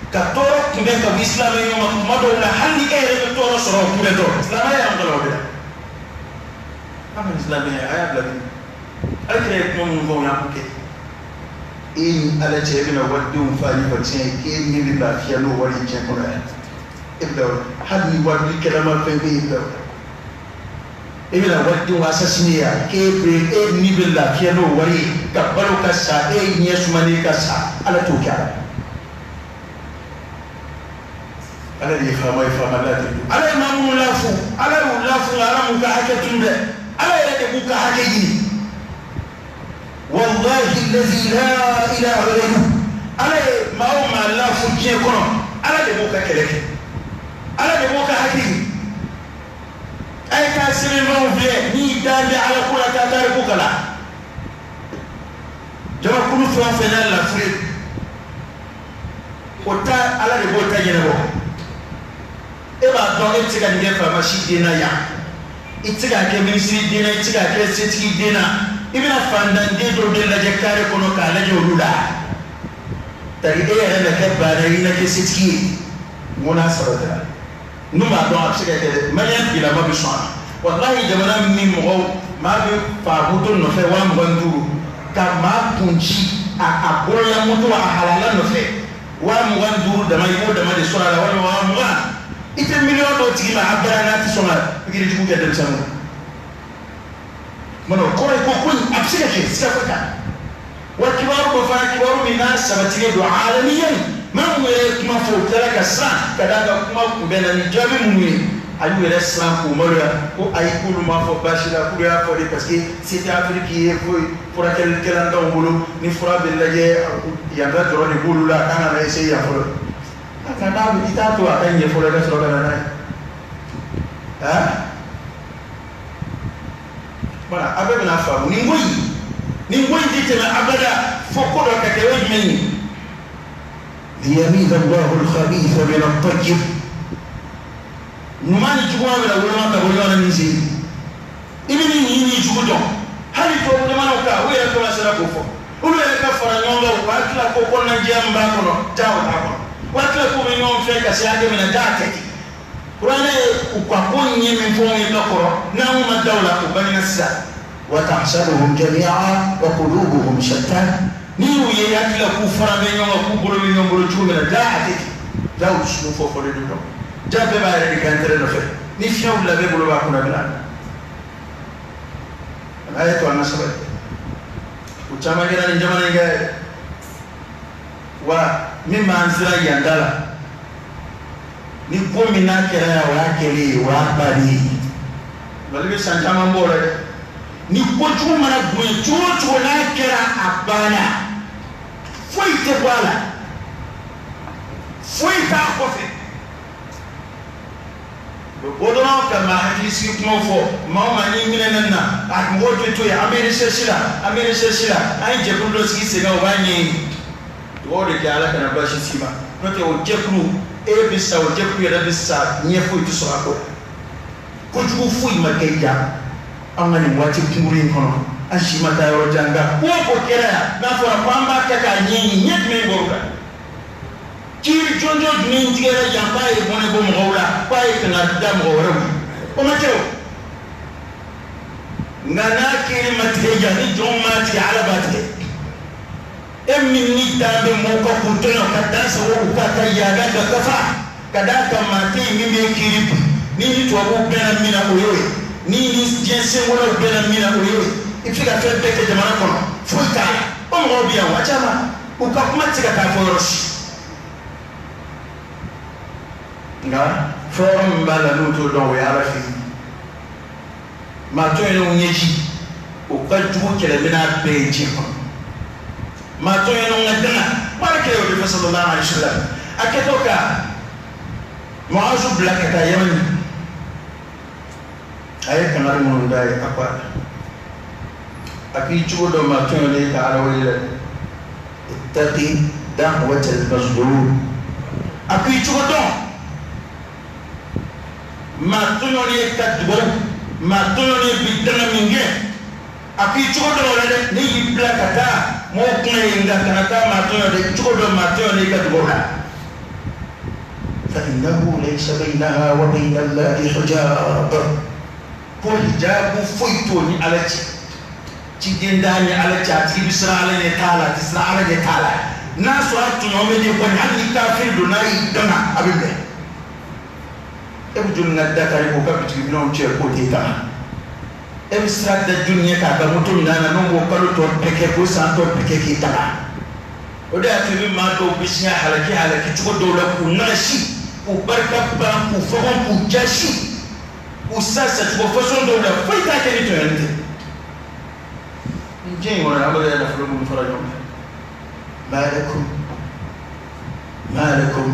A: ka tɔɔrɔ kunbɛn ka bɔ i silamɛ ɲɔgɔn ma kuma dɔw la, hali ni e yɛrɛ bɛ tɔɔrɔ sɔrɔ o kunbɛn tɔ. Silamɛya y'anw kalan o de la. An ka silamɛya a y'a bila min, ala kira ye kuma minnu fɔ o y'an k'o kɛ. E ni ala cɛ, e bɛna walidenw fa ni vaccin ye k'e ni bɛ lafiya n'o wari ye diɲɛ kɔnɔ yan, e bɛ o la. Hali ni wajilikɛla ma fɛn kɛ, e bɛ o la. E bɛna walidenw assassiner yan k'e bɛ e ni bɛ lafiya n'o wari ye ka balo ka sa, e ɲɛ sumanen ka sa, ala t'o kɛ a la. Ala de ye faama ye, faama ladiri don. Ala ye maa minnu lafu, ala y'u lafu, nka ala m'u ka hakɛ tunu dɛ, ala yɛrɛ de b'u ka hakɛ ɲini. Wallahi allazi la ilaha ghayruhu, ala ye maa o maa lafu diɲɛ kɔnɔ, ala de b'o ka kɛlɛ kɛ, ala de b'o ka hakɛ ɲini. A ye taa sɛbɛnfɛnw filɛ, n'i dan bɛ ala ko la, k'a tariku kalan. Jamakulu fɛn o fɛn n'a lafulen, o ta ala de b'o ta ɲɛnabɔ. E b'a dɔn e tɛ se ka nin kɛ faama si den na yan, i tɛ se k'a kɛ minisiri den na, i tɛ se k'a kɛ setigi den na. I bɛna fantanden dɔw de lajɛ kare kɔnɔ k'a lajɛ olu la, tari e yɛrɛ na kɛ baara ye, i na kɛ setigi ye. N ko n'a sabatira, n'u b'a dɔn a bɛ se ka kɛ dɛ, maliyɛn bilama bɛ sɔn a la. Walahi jamana min mɔgɔw maa bɛ fa moto nɔfɛ 25,000 ka maa kun ci a bolola moto a halala nɔfɛ 25,000 dama, i b'o dama de sɔrɔ a la, walima 20,000. I tɛ miliyɔn dɔw tigi ma a bɛɛ n'a tɛ sɔn ka pikiri jugu kɛ denmisɛnninw na. Mana o kɔrɔ ye ko ko a bɛ se ka kɛ sira foyi t'a la. Wa kibaru dɔ fana, kibaru min n'a sabatilen don alamiyan, maa minnu yɛrɛ ye kuma fɔ u tilala ka siran ka d'a kan kuma kunbɛn na ni jaabi minnu ye, a y'u yɛrɛ siran k'u maloya ko ayi, k'olu m'a fɔ baasi la, k'olu y'a fɔ de parce que c'était Afrique ye foyi furakɛlikɛla t'anw bolo, ni fura bɛ lajɛ yan ta dɔrɔn de b'olu la, a kan ka na essayer yan fɔlɔ. A ka n'a i t'a to a ka ɲɛ fɔlɔ i ka sɔrɔ ka na n'a ye. Voilà, a bɛɛ bɛna faamu nin ko in, nin ko in tɛ tɛmɛ abada fo ko dɔ ka kɛ. O ye jumɛn ye? Liyamiza Allahu al-khabitha min at-tayyib. Ɲuman ni juguman bɛna woloma ka bɔ ɲɔgɔn na min sen, i bɛ ni nin ni jugu dɔn. Hali tubabu jamanaw kan, u yɛrɛ commencera k'o fɔ, olu yɛrɛ ka fara ɲɔgɔn kan, u b'a tila ko kɔnɔnajɛya min b'a kɔnɔ, taa o t'a kɔnɔ, u b'a tila k'u bɛ ɲɔgɔn fɛ ka se hakɛ min na, taa a kɛ ten. Kuranɛ ye u ka ko ɲɛ min fɔ anw ye ka kɔrɔ, n'anw ma da o la, o bangena sisan. Wa tahsabuhum jami'an wa qulubuhum shatta. N'i y'u ye, i hakili la k'u fara bɛ ɲɔgɔn kan, k'u bolo bɛ ɲɔgɔn bolo cogo min na, taa a tɛ ten. Taa u dusukun fɔ fɔlen don ɲɔgɔn. Ja bɛɛ b'a yɛrɛ de ka intérêt nɔfɛ. Ni fiɲɛ wulila bɛɛ bolo b'a kunna bila. A ye to an ka sabali. O caman kɛra nin jamana in kɛ. Wa min b'an siran yan da la, ni ko min n'a kɛra yan o y'a kɛlen ye, o y'a bannen ye. Mali bɛ san caman bɔ o la dɛ. Ni kojugu mana bonya cogo o cogo n'a kɛra a banna, foyi tɛ bɔ a la, foyi t'a kɔfɛ. U bɛ bɔ dɔrɔn ka maa hakili sigi kumaw fɔ, maa o maa n'i minɛna nin na, a mɔgɔw tɛ to yen, an bɛ recherche la, an bɛ recherche la, an ye jɛkulu dɔ sigi sen kan, o b'a ɲɛɲini. Dugawu de kɛ Ala kana baasi s'i ma, n'o tɛ o jɛkulu e bɛ sa, o jɛkulu yɛrɛ bɛ sa, ɲɛ foyi tɛ sɔrɔ a ko la. Kojugu foyi ma kɛ yan an ka nin waati kunkurun in kɔnɔ, an si ma taa yɔrɔ jan, nka ko o ko kɛra yan n'a fɔra ko an b'a kɛ k'a ɲɛɲini, ɲɛ jumɛn bɔr'o la? Kiiri jɔnjɔn jumɛn tigɛra yan k'a ye bɔnɛ bɔ mɔgɔw la, k'a ye kangari da mɔgɔ wɛrɛw ye? O ma kɛ o. Nka n'a kiiri ma tigɛ yan, ni jɔn ma tigɛ, Ala b'a tigɛ. E min ni dan bɛ mɔgɔw ka k'u tɔɲɔ ka dan sago u ka ka yaada ka kafa ka d'a kan maa tɛ yen min bɛ kiiri bi. Ni ni tubabuw bɛnna min na o y'o ye, ni ni diɲɛ senkolaw bɛnna min na o y'o ye. I bɛ se ka fɛn bɛɛ kɛ jamana kɔnɔ, foyi t'a la. O mɔgɔw bɛ yan wa caman, u ka kuma tɛ se ka taa fɔ yɔrɔ si. Nka fɛn min b'a la n'u t'o dɔn, o ye Ala fɛ yen. Maa tɔɲɔnenw ɲɛji, o ka jugu kɛlɛminɛn bɛɛ ye diɲɛ kɔnɔ. Maa tɔɲɔnenw ka danga, Ala kira y'o de fɔ sallallahu alaihi wa sallam. A kɛtɔ ka Muazu bila ka taa Yamani, a ye kangari minnu d'a ye, a ko a la, a k'i cogo dɔn maa tɔɲɔnen ka Ala wele la dɛ. Ittaqi da'watal mazlum. A k'i cogo dɔn maa tɔɲɔnen ka dugawu, maa tɔɲɔnen bi danga min kɛ, a k'i cogo dɔn o la dɛ. Ne y'i bila ka taa mɔgɔw kunna yen, nka kana taa maa tɔɲɔ dɛ, cogo dɔn maa tɔɲɔnen ka dugawu la. Fa innahu laysa baynaha wa bayna Allahi hijab. Ko hijabu foyi t'o ni Ala cɛ. Ciden t'a ni Ala cɛ, a tigi bɛ siran Ala ɲɛ t'a la, a tɛ siran Ala ɲɛ t'a la. N'a sɔrɔ a tɔɲɔ bɛ de kɔni, hali ni kafiri don, n'a y'i danga a bɛ minɛ. E bɛ joli ka da kari k'o ka bitigi minɛnw cɛ k'o t'e ta? E bɛ sira da joli ɲɛ k'a ka moto minɛ a na, n'o m'o kalo tɔ bɛɛ kɛ, k'o san tɔ bɛɛ kɛ k'i danga? O de y'a to i bɛ maa dɔw bɛ sin ka halaki halaki cogo dɔw la, k'u nagasi, k'u barika ban, k'u fɔgɔn, k'u jasi, k'u sa sacogo fasɔn dɔw la, foyi t'a kɛ ni tɔɲɔni tɛ. Nin diɲɛ in kɔnɔ, an bɛ ka nafolo minnu fara ɲɔgɔn kan, ma lakum ma lakum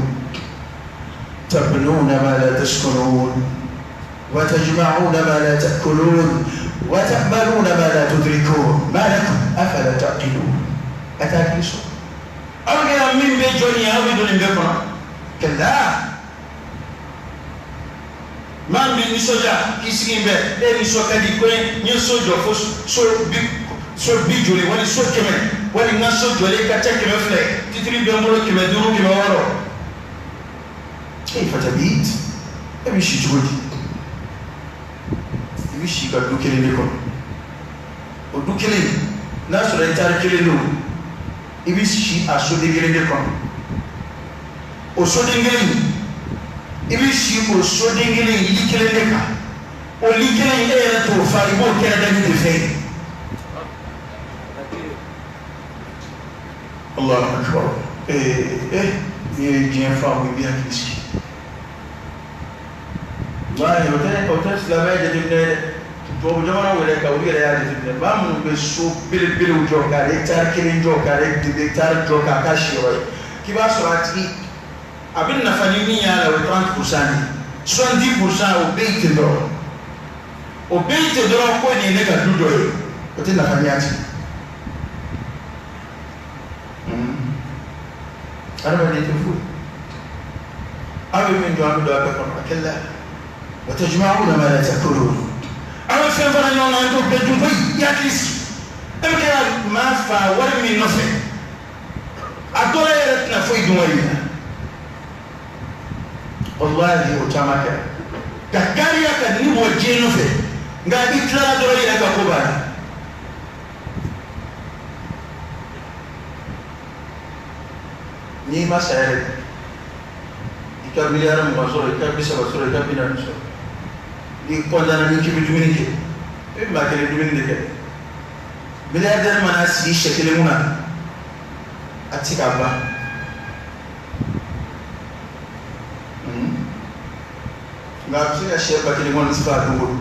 A: tabnuna ma la taskunun wa tajma'una ma la ta'kulun wa ta'maluna ma la tudrikun ma lakum afala ta'qilun. A t'a hakili sɔrɔ. Aw kɛra min bɛ jɔ nin ye, aw bɛ don nin bɛɛ kɔnɔ. Kɛlɛ maa min nisɔndiya k'i sigi bɛ, e nisɔn ka di ko n ye so jɔ fo so bi joli wali so 100, wali n ka so jɔlen ka ca 200, titiri bɛ n bolo 500, 600. E fatabit, e bɛ si cogo di? I bɛ si ka du kelen de kɔnɔ. O du kelen, n'a sɔrɔ hectare kelen don, i bɛ si a soden kelen de kɔnɔ. O soden kelen, i bɛ si o soden kelen li kelen de kan. O li kelen e yɛrɛ t'o fa, i b'o kɛrɛdani de fɛ. Allahu akbar. N'i ye diɲɛ faamu, i bɛ hakili sigi. Walahi, o tɛ silamɛya jateminɛ ye dɛ. Tubabu jamanaw yɛrɛ kan, olu yɛrɛ y'a jateminɛ, maa minnu bɛ so belebelew jɔ, ka hectare kelen jɔ, ka hectare jɔ k'a k'a siyɔrɔ ye, k'i b'a sɔrɔ a tigi a bɛ nafa ni min y'a la, o ye 30% de ye. 70% o bɛ yen ten dɔrɔn, o bɛ yen ten dɔrɔn, ko nin ye ne ka du dɔ ye, o tɛ nafa ɲɛ a tigi. Adamaden tɛ foyi. Aw bɛ min dɔn, an bɛ don a bɛɛ kɔnɔ. A kɛlɛ wa tajma'una ma la ta'kulun. Aw bɛ fɛn fara ɲɔgɔn kan, an t'o bɛɛ dun koyi. I hakili sigi. E bɛ kɛ ka maa fa wari min nɔfɛ, a dɔ la yɛrɛ tɛna foyi dun wari in na. Walahi, o caman kɛra. Ka kariya ka ni bɔ diɲɛ nɔfɛ, nka i tilala dɔrɔn, i yɛrɛ ka ko banna. N'i ma saya yɛrɛ, i I ka miliyari 20 sɔrɔ, i ka 30 sɔrɔ, i ka 40 sɔrɔ, n'i kɔntanna n'i k'i bɛ dumuni kɛ, i bɛ maa kelen dumuni de kɛ. Milliardaire mana sigi sɛ kelen kunna, a tɛ se k'a ban. Nka a bɛ se ka sɛ 1000 kɔni fa don o don,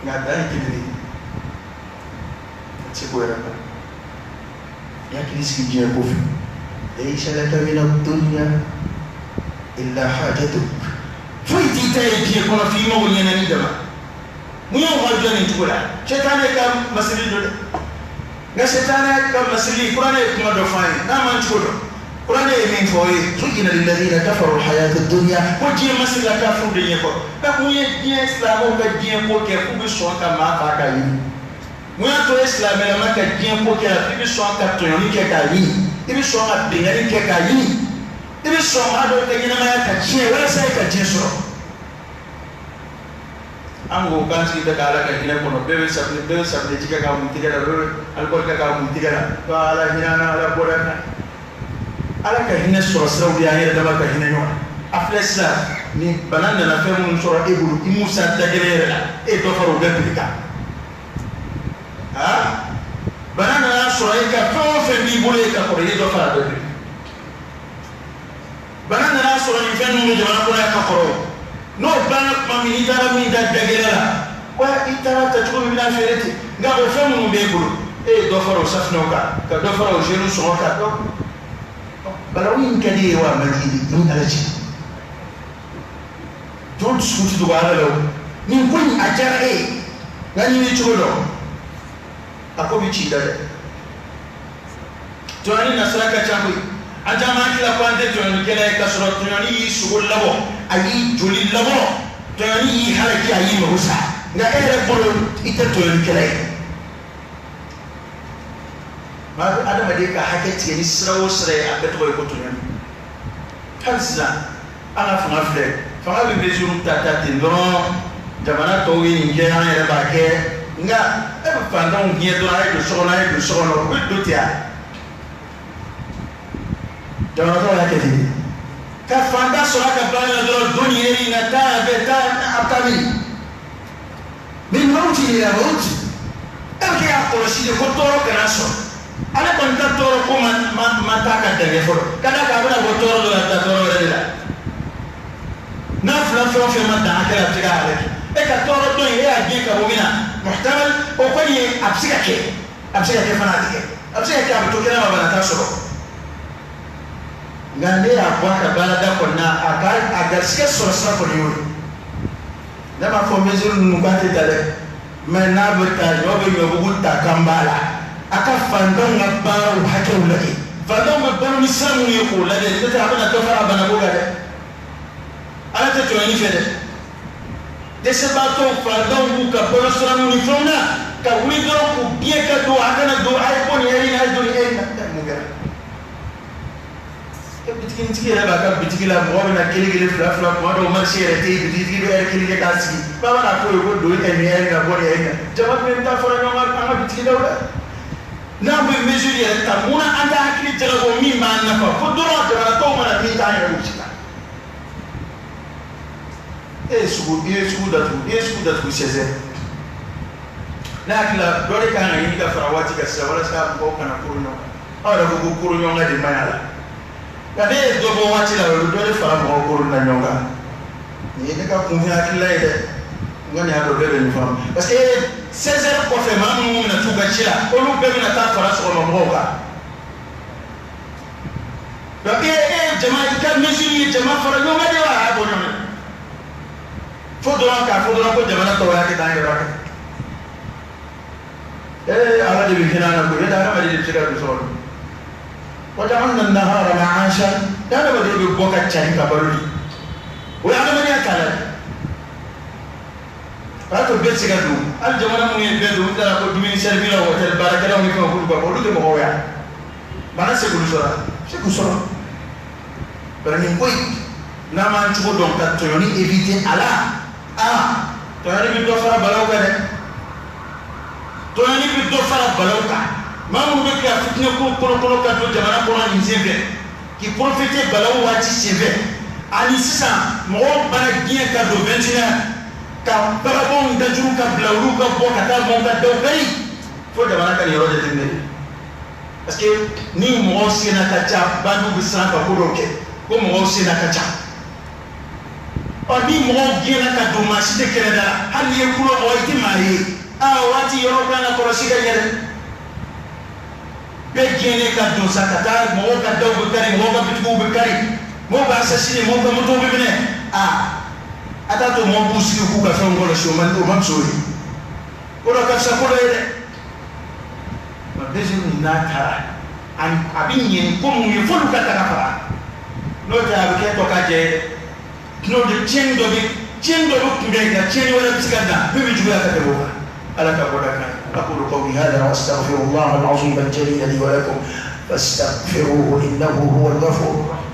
A: nka a dan ye kelen de ye, a tɛ se k'o yɛrɛ ban. I hakili sigi diɲɛ ko fɛ. Laysa laka mina dunya illa hajatuk. Foyi t'i ta ye diɲɛ kɔnɔ f'i mago ɲɛna ni dama. Mun y'anw ka jɔ nin cogo la? Sɛtanɛ ka masiri don dɛ. Nka sɛtanɛ ka masiri, kuranɛ ye kuma dɔ fɔ an ye n'a m'an cogo dɔn. Kuranɛ ye min fɔ o ye zuyyina lilladhina kafaru alhayatu dunya, ko diɲɛ masiri la kafiriw de ɲɛkɔrɔ. Nka mun ye diɲɛ silamɛw ka diɲɛ ko kɛ k'u bɛ sɔn ka maa faa k'a ɲini? Mun y'a to e silamɛlama ka diɲɛ ko kɛ la f'i bɛ sɔn ka tɔɲɔni kɛ k'a ɲini, i bɛ sɔn ka binkanni kɛ k'a ɲini, i bɛ sɔn maa dɔw ka ɲɛnamaya ka tiɲɛ walasa e ka diɲɛ sɔrɔ? An ko k'an sigi bɛ ka Ala ka hinɛ kɔnɔ, bɛɛ bɛ safunɛ, bɛɛ bɛ safunɛ ji kɛ k'a mun tigɛ la, bɛɛ bɛ alikɔli kɛ k'a mun tigɛ la, ko Ala hinɛ an na, Ala bɔra an na. Ala ka hinɛ sɔrɔ siraw de y'an yɛrɛ dama ka hinɛ ɲɔgɔn na. A filɛ sisan, ni bana nana fɛn minnu sɔrɔ e bolo, i m'u san da kelen yɛrɛ la, e ye dɔ fara o bɛɛ prix kan. Aa, bana nana sɔrɔ e ka fɛn o fɛn b'i bolo e ka kɔrɔ, i ye dɔ fara a bɛɛ prix kan. Bana nana sɔrɔ nin fɛn ninnu bɛ jamana kɔnɔ yan ka kɔrɔ, n'o banna tuma min, i taara min da dagɛlɛ la, wa i taara ta cogo min, i bɛna feere ten. Nka o fɛn minnu b'e bolo, e ye dɔ fara o safunɛw kan, ka dɔ fara o jeliw sɔngɔ kan. Dɔ balawu in ka di ye wa a man di ye, i ni Ala cɛ. Jɔn dusukun tɛ dogo Ala la o. Nin ko in a diyara e ye, nka ɲini cogo dɔn, a ko bɛ ci i da dɛ. Tɔɲɔni nasira ka ca koyi. An caman hakili la ko an tɛ tɔɲɔnikɛla ye, k'a sɔrɔ tɔɲɔni y'i sogo labɔ, a y'i joli labɔ, tɔɲɔni y'i halaki, a y'i mago sa, nka e yɛrɛ bolo i tɛ tɔɲɔnikɛla ye. Maa bɛ adamaden ka hakɛ tigɛ ni sira o sira ye, a bɛɛ tɔgɔ ye ko tɔɲɔni. Hali sisan an ka fanga filɛ, fanga bɛ mesure ta ta ten dɔrɔn, jamana tɔw ye nin kɛ, an yɛrɛ b'a kɛ. Nka e bɛ fantanw gɛn dɔrɔn, a ye don so kɔnɔ, a ye don so kɔnɔ, u bɛ don ten a. Jamana tɔw y'a kɛ ten de. Ka fantan sɔrɔ a ka baara la dɔrɔn, don nin heure in na, taa yan fɛ, taa a bɛ taa min? Min mawti ila mawti. E bɛ kɛ k'a kɔlɔsi de ko tɔɔrɔ kana sɔrɔ. Ale kɔni ka tɔɔrɔ ko ma taa ka dan kɛ fɔlɔ. Ka d'a kan a bɛna bɔ tɔɔrɔ dɔ la ka taa tɔɔrɔ wɛrɛ de la. N'a fila fɛn o fɛn ma dan hakɛ la, a bɛ se k'a halaki. E ka tɔɔrɔ dɔ in, e y'a gɛn ka bɔ min na, muhtamal o kɔni ye, a bɛ se ka kɛ. A bɛ se ka kɛ fana, a tɛ kɛ. A bɛ se ka kɛ a bɛ to kɛnɛma, bana t'a sɔrɔ. Nka ne y'a bɔ a ka baarada kɔni na, a ka a garisɛgɛ sɔrɔ sira kɔni y'o ye. Ne m'a fɔ mesure ninnu k'a tɛ ta dɛ, mais n'a bɛ ta, ɲɔ bɛ ɲɔbugu ta kan b'a la. A ka fantanw ka baaraw hakɛw lajɛ, fantanw bɛ balo ni sira minnu ye k'o lajɛ, n'o tɛ a bɛna dɔ fara a banako kan dɛ. Ala tɛ tɔɲɔni fɛ dɛ. Dɛsɛbaatɔw, fantanw b'u ka balo sira minnu ni fɛnw na, ka wuli dɔrɔn k'u gɛn ka don, a kana don, a ye bɔ nin heure in na, a ye don nin heure in na. Mun kɛra? E bitigitigi yɛrɛ b'a ka bitigi la, mɔgɔ bɛna kelen kelen, fila fila, kuma dɔw marché yɛrɛ tɛ yen, bitigitigi bɛ heure kelen kɛ k'a sigi. Ba b'a fɔ ye ko don nin heure in na, bɔ nin heure in na. Jama bɛ taa fara ɲɔgɔn kan an ka bitigidaw la. N'an bɛ mesure yɛrɛ ta, mun na an tɛ hakili jagabɔ min b'an nafa fo dɔrɔn jamana tɔw mana min k'an yɛrɛ b'o si ta? E ye sugu, i ye sugu datugu, i ye sugu datugu 16 heures. Ne hakili la dɔ de kan ka ɲini ka fara waati kan sisan walasa mɔgɔw kana koro ɲɔgɔn kan. Aw yɛrɛ ko ko koro ɲɔgɔn kan de man ɲi a la. Nka ne ye dɔ bɔ waati la, o bɛ dɔ de fara mɔgɔw koro na ɲɔgɔn kan. Nin ye ne ka kunfin hakilila ye dɛ. N kɔni y'a dɔn bɛɛ bɛ nin faamu. Parce que 16 heures kɔfɛ, maa minnu bɛna t'u ka ci la, olu bɛɛ bɛna taa fara sɔgɔma mɔgɔw kan. Donc e ye jama, i ka mesure ye jama fara ɲɔgɔn kan de wa, a y'a bɔ ɲɔgɔn na. Fo dɔrɔn k'a fɔ dɔrɔn ko jamana tɔw y'a kɛ tan, an yɛrɛ b'a kɛ. Ee, Ala de bɛ hinɛ an na koyi, n'o tɛ adamaden de bɛ se ka don so kɔnɔ. Waja'alna an-nahara ma'asha, ni adamaden bɛ bɔ ka cari ka balo de, o ye adamadenya t'a la de. O y'a to bɛɛ tɛ se ka don. Hali jamana minnu ye bɛɛ don, u taara ko dumuni servi la, hôtel baarakɛlaw ni fɛnw, k'olu ka bɔ, olu tɛ mɔgɔw ye. Bana se k'olu sɔrɔ, se k'u sɔrɔ. Bari nin ko in, n'an m'an cogo dɔn ka tɔɲɔni éviter a la, aa, tɔɲɔni bɛ dɔ fara balaw kan dɛ. Tɔɲɔni bɛ dɔ fara balaw kan. Maa minnu bɛ ka fitinɛ ko kolokolo ka don jamana kɔnɔ nin senfɛ, k'i profiter balaw waati senfɛ, Ani sisan mɔgɔw bana diɲɛ ka don 21 ka bagabɔnw dajuru ka bila olu ka bɔ ka taa mɔgɔw ka daw kari fo jamana ka nin yɔrɔ jateminɛ parce que ni mɔgɔw senna ka ca bandiw bɛ siran ka ko dɔw kɛ ko mɔgɔw senna ka ca ɔ ni mɔgɔw gɛnna ka don maa si tɛ kɛnɛda la hali n'i ye kulo bɔ i tɛ maa ye aa o waati yɔrɔ kan ka kɔlɔsi ka ɲɛ dɛ bɛɛ gɛnnen ka don sa ka taa mɔgɔw ka daw bɛ kari mɔgɔw ka bitigiw bɛ kari mɔgɔw b'a assassiné mɔgɔw ka motow bɛ minɛ aa a t'a to mɔgɔw b'u sigi k'u ka fɛnw kɔlɔsi o ma fisa o ye ko dɔ ka fisa ko dɔ ye dɛ nka mesure nin n'a taara a bɛ ɲɛ ni ko mun ye f'olu ka taga fara n'o tɛ a bɛ kɛ tɔ ka jɛ ye dɛ n'o tɛ tiɲɛni dɔ bɛ kunbɛn nka tiɲɛni wɛrɛ bɛ se ka na min bɛ juguya ka tɛmɛ o kan ala ka bɔda kan
B: أقول قولي هذا وأستغفر الله العظيم الجليل لي ولكم فاستغفروه إنه هو الغفور الرحيم.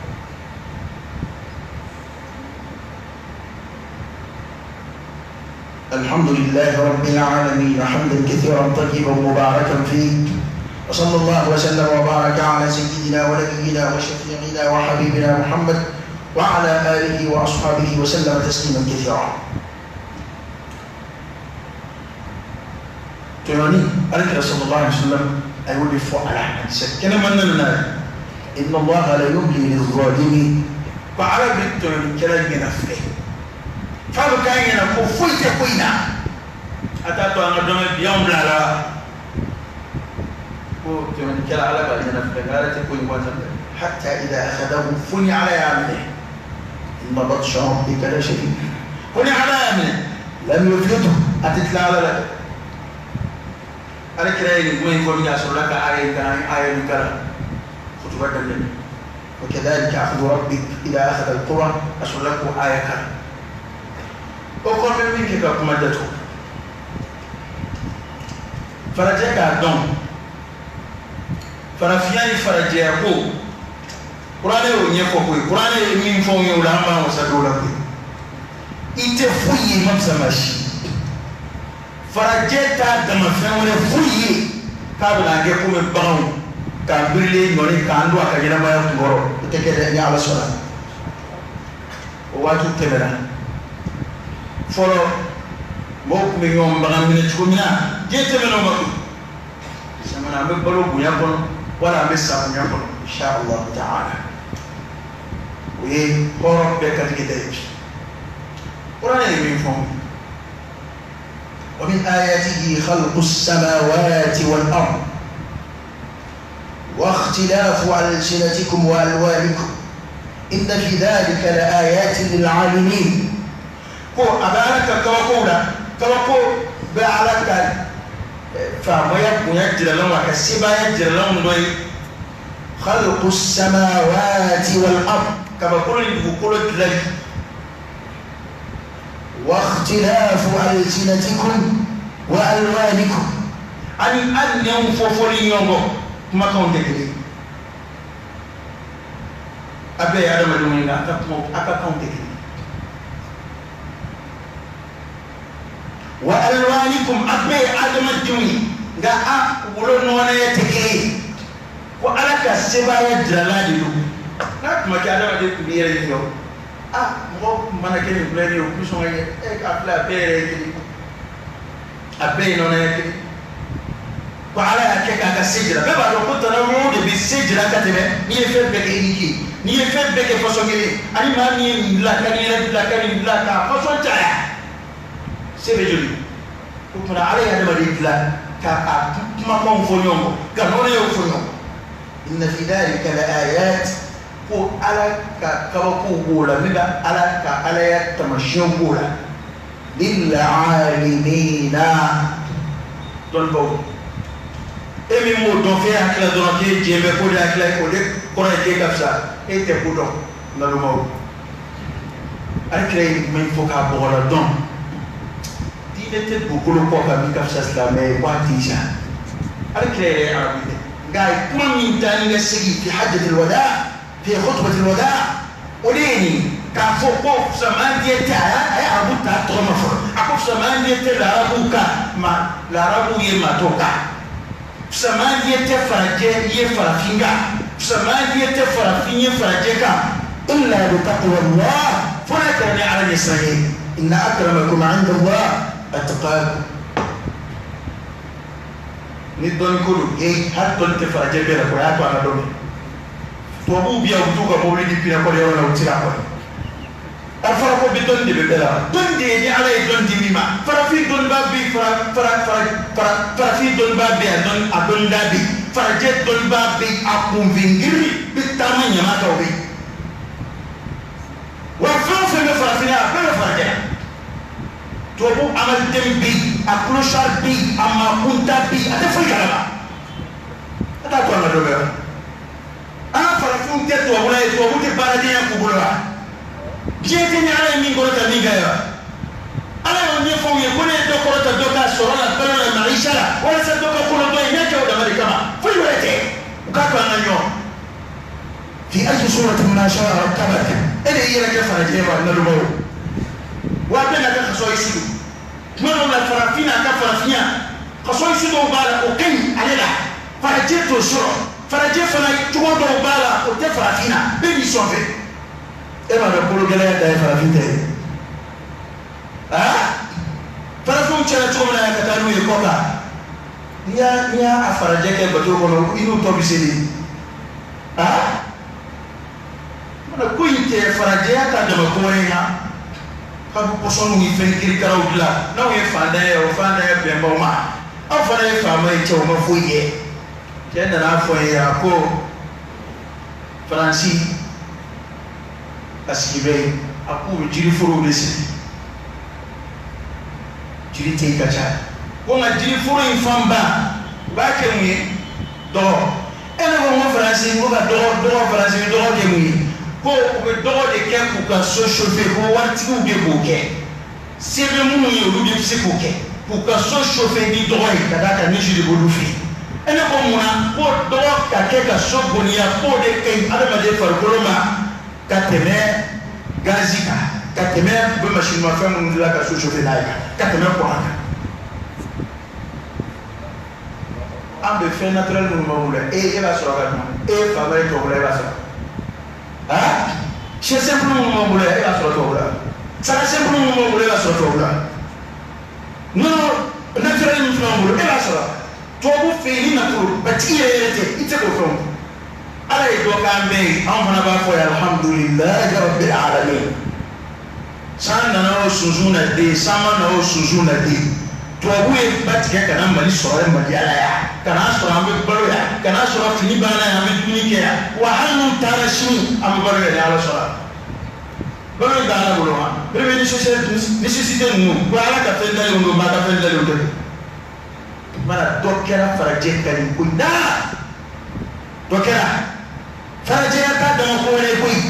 B: الحمد لله رب العالمين حمدا كثيرا طيبا مباركا فيه وصلى الله وسلم وبارك على سيدنا ونبينا وشفيعنا وحبيبنا محمد وعلى آله وأصحابه وسلم تسليما كثيرا.
A: Tɔɲɔni alakira sallallahu alaihi wasallam a y'o de fɔ a la hadisa kɛnɛma nana n'a ye
B: إن الله لا يملي للظالم
A: ko ala bɛ tɔɲɔnikɛla ɲɛna filɛ f'a bɛ k'a ɲɛna ko foyi tɛ ko in na a t'a to an ka dɔn bi anw bila la ko tɔɲɔnikɛla ala b'a ɲɛna filɛ nka ala tɛ ko in gansan dɛ
B: حتى إذا أخذه
A: fo ni ala y'a minɛ
B: إن بطش ربك لشديد
A: ko ni ala y'a minɛ
B: لم يفلته
A: a tɛ tila ala la dɛ ala kira ye nin kuma in fɔ min kɛ a sɔrɔla ka aya in kalan aya in kalan kutuba daminɛ
B: وكذلك أخذ ربك إذا أخذ القرى
A: a sɔrɔla k'o aya kalan o kɔfɛ min kɛ ka kuma datugu farajɛ k'a dɔn farafinya ni farajɛya ko kuranɛ y'o ɲɛfɔ koyi kuranɛ ye min fɔ n ye o la an b'an wasa don o la koyi i tɛ foyi ye i ma fisa maa si farajɛ t'a dama fɛn wɛrɛ foyi ye k'a bɛna kɛ komi baganw k'an birilen ɲɔni k'an don a ka ɲɛnamaya kunkɔrɔ
B: o tɛ kɛ dɛ ni ala sɔnna
A: o waatiw tɛmɛna fɔlɔ mɔgɔw tun bɛ ɲɔgɔn bagan minɛ cogo min na diɲɛ tɛmɛna o ma koyi samana an bɛ balo bonya kɔnɔ wala an bɛ sa bonya kɔnɔ
B: insha Allah ta'ala
A: o ye hɔrɔn bɛɛ ka tigɛ da ye bi kuranɛ ye min fɔ
B: ومن آياته خلق السماوات والأرض واختلاف ألسنتكم وألوانكم إن في ذلك لآيات للعالمين
A: ko a bɛ ala ka kabakow la kabako bɛ ala ka faamaya bonya jiralanw a ka sebaaya jiralanw dɔ ye
B: خلق السماوات والأرض
A: kabakolo ni dugukolo dilanli
B: واختلاف ألسنتكم وألوانكم
A: ani hali nɛnw fɔfɔli ɲɔgɔn kɔ kumakanw tɛ kelen ye a bɛɛ ye adamadenw ye nka a ka kuma a ka kanw tɛ kelen ye وألوانكم a bɛɛ ye adamadenw ye nka a wolo nɔnɔya tɛ kelen ye ko ala ka sebaaya jirala de don n'a tun ma kɛ adamaden tun b'i yɛrɛ ɲininka o a mɔgɔ mana kɛ nin kulɛri ye o tun bɛ sɔn ka kɛ ɛ k'a filɛ a bɛɛ yɛrɛ ye kelen a bɛɛ ye nɔnɔya kelen ko ala y'a kɛ k'a ka se jira bɛɛ b'a dɔn ko tanawo de bɛ se jira ka tɛmɛ n'i ye fɛn bɛɛ kɛ i ni ce n'i ye fɛn bɛɛ kɛ façon kelen ani maa min ye nin dilan ka nin yɛrɛ dilan ka nin dilan k'a façon caya se bɛ joli o tuma ala ye adamaden dilan ka a kumakanw fɔ ɲɔgɔn kɔ ka nɔnɔyaw fɔ ɲɔgɔn kɔ
B: إن في ذلك لآيات
A: ko ala ka kabakow b'o la min bɛ ala ka alaya tamasiyɛnw b'o la
B: للعالمين
A: dɔnnibaw e min m'o dɔn f'e hakili la dɔrɔn k'e diɲɛ bɛɛ k'o de hakili la o de kɔrɔ ye k'e ka fisa e tɛ ko dɔn nalomaw ala kira ye kuma in fɔ k'a bɔgɔla dɔn diinɛ tɛ dugukolo kɔ kan min ka fisa silamɛ ye k'a t'i sa ala kira yɛrɛ ye arabu ye nka a ye kuma min taa ni ka segin
B: في حجة الوداع في خطبة الوداع
A: o de ye nin ye k'a fɔ ko fisamandiya tɛ a ye arabu ta tɔgɔ ma fɔlɔ a ko fisamandiya tɛ larabuw kan ma larabuw ye maa tɔw kan fisamandiya tɛ farajɛ ye farafin kan fisamandiya tɛ farafin ye farajɛ kan
B: إلا بتقوى الله فلا كرني على إسرائيل إن أكرمكم عند الله أتقاكم.
A: Ni dɔnni ko don hali dɔnni tɛ farajɛ bɛɛ la ko a y'a to an ka dɔnni tubabuw bi yan u bɛ t'u ka mobili di pinɛ kɔli yɔrɔ la u ti k'a kɔli a fɔra ko bi dɔnni de bɛ bɛɛ la dɔnni de ye ni ala ye dɔnni di min ma farafin dɔnnibaa bɛ yen farafin dɔnnibaa bɛ yen a dɔnnida bɛ yen farajɛ dɔnnibaa bɛ yen a kunfingiri bɛ taama ɲama kan o bɛ yen wa fɛn o fɛn bɛ farafinna a bɛɛ bɛ farajɛ la. Tubabu amaliden bɛ yen a clochard bɛ yen a makunta bɛ yen a tɛ foyi kalama a t'a to an ka dɔ bɛ an ka farafinw tɛ tubabula ye tubabu tɛ baaradenya k'u bolo wa diɲɛ tɛ ni ala ye min kɔrɔta min kɛ wa ala y'o ɲɛfɔ u ye ko ne ye dɔ kɔrɔta dɔ k'a sɔrɔ la balo la maisha la walasa dɔ ka kolo dɔ ye n y'a kɛ o dama de kama foyi wɛrɛ tɛ u k'a to an ka ɲɔgɔn.
B: في أي صورة ما شاء ركبك
A: e de y'i yɛrɛ kɛ farajɛ ye wa nalomaw wa bɛɛ n'a ka kasɔ isu don tuma dɔw la farafin n'a ka farafinya kasɔ isu dɔw b'a la o ka ɲi ale la farajɛ t'o sɔrɔ farajɛ fana cogo dɔw b'a la o tɛ farafin na bɛɛ b'i sɔn fɛ
B: e b'a dɔn kolo gɛlɛya ta ye farafin tɛ ye
A: aa farafinw cɛla cogo min na ka taa n'u ye kɔ kan n'i y'a farajɛ kɛ bato kɔnɔ i n'u tɔ bɛ se de aa mana ko in tɛ farajɛya ta dama ko wɛrɛ ye han k'a bɛ pɔsɔniw ni fɛn kirikaraw dilan n'aw ye fantan ye o fantan ye bɛnbaw ma aw fana ye faama ye cɛw ma foyi ye cɛ nana fɔ n ye a ko Faransi a sigi bɛ yen a k'u bɛ jiriforow de sigi jiri tɛ yen ka ca ko nka jiriforo in fanba u b'a kɛ mun ye dɔgɔ e ne ko n ko Faransi n ko ka dɔgɔ Faransi bɛ dɔgɔ kɛ mun ye ko u bɛ dɔgɔ de kɛ k'u ka so chauffer ko waritigiw de b'o kɛ se bɛ minnu ye olu de bɛ se k'o kɛ k'u ka so chauffer ni dɔgɔ ye ka d'a kan neige de b'olu fɛ yen e ne ko mun na ko dɔgɔ ka kɛ ka so goniya k'o de ka ɲi adamaden farikolo ma ka tɛmɛ gazi kan ka tɛmɛ u bɛ masinimafɛn minnu dilan ka so chauffer n'a ye kan ka tɛmɛ kuran kan an bɛ fɛn naturel minnu b'an bolo e b'a sɔrɔ ka dun e fa ba ye tubabu la e b'a sɔrɔ. Ah, sɛ simple minnu b'an bolo yan e b'a sɔrɔ tubabu la saga simple minnu b'an bolo e b'a sɔrɔ tubabu la nɔnɔ naturel min filɛ an bolo e b'a sɔrɔ tubabu fɛ yen ni nafolobatigi yɛrɛ yɛrɛ tɛ i tɛ k'o fɛnw ala ye dɔ k'an bɛɛ ye anw fana b'a fɔ ye alhamdulilayi rabbil alamin san nana o sunsun na den san ma na o sunsun na den tubabu ye ba tigɛ ka na Mali sɔrɔ ye Mali ala yan ka n'a sɔrɔ an bɛ balo yan ka n'a sɔrɔ fini b'an na yan an bɛ dumuni kɛ yan wa hali n'u taara sini an bɛ balo yan ni ala sɔnna balo in t'ala bolo wa bere ni nécessité ninnu ko ala ka fɛn dalenw don maa ka fɛn dalenw tɛ mana dɔ kɛra farajɛ ka nin ko in na dɔ kɛra farajɛya t'a dama ko wɛrɛ ye koyi